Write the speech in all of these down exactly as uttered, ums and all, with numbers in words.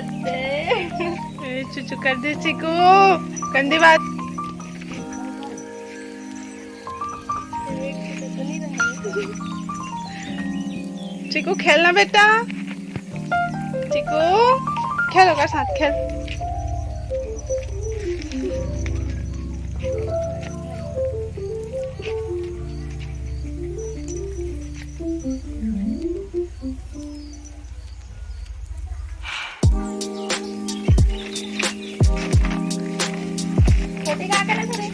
ए, चुचू कर दे चिकू, गंदी बात। चिकू खेलना बेटा, चिकू खेल ओकर साथ खेल। छोटी का करत हवे?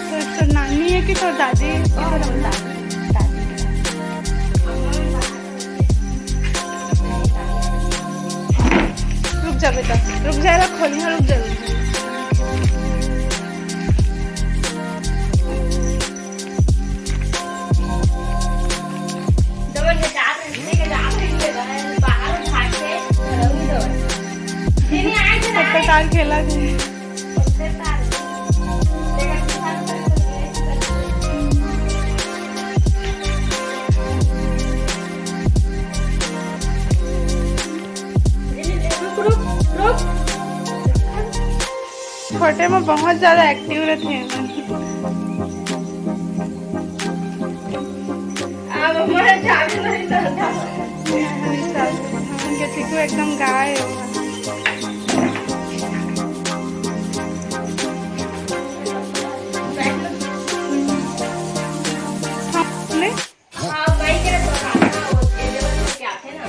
तो, तो नानी है कि तो दादी? रुक जा बेटा, रुक जा, एला खोली, हाँ, रुक जा, रुक जा। अस्पताल खेला थे। छोटे में बहुत ज्यादा एक्टिव रहते हैं। अब हमारे चाबी नहीं चलता। उनके चिकू एकदम गाय हो। हमने हाँ, वही के तो रहा था, वो delivery करके आते हैं ना।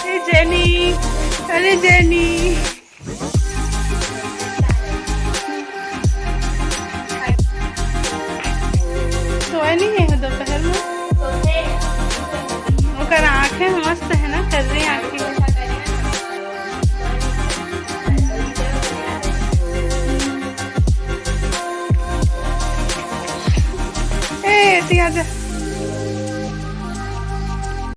ए जेनी, अरे जेनी। सोए नहीं है दोपहर में। ओकर आँखें मस्त है ना, कर रही आँखें। ए, एती आजा।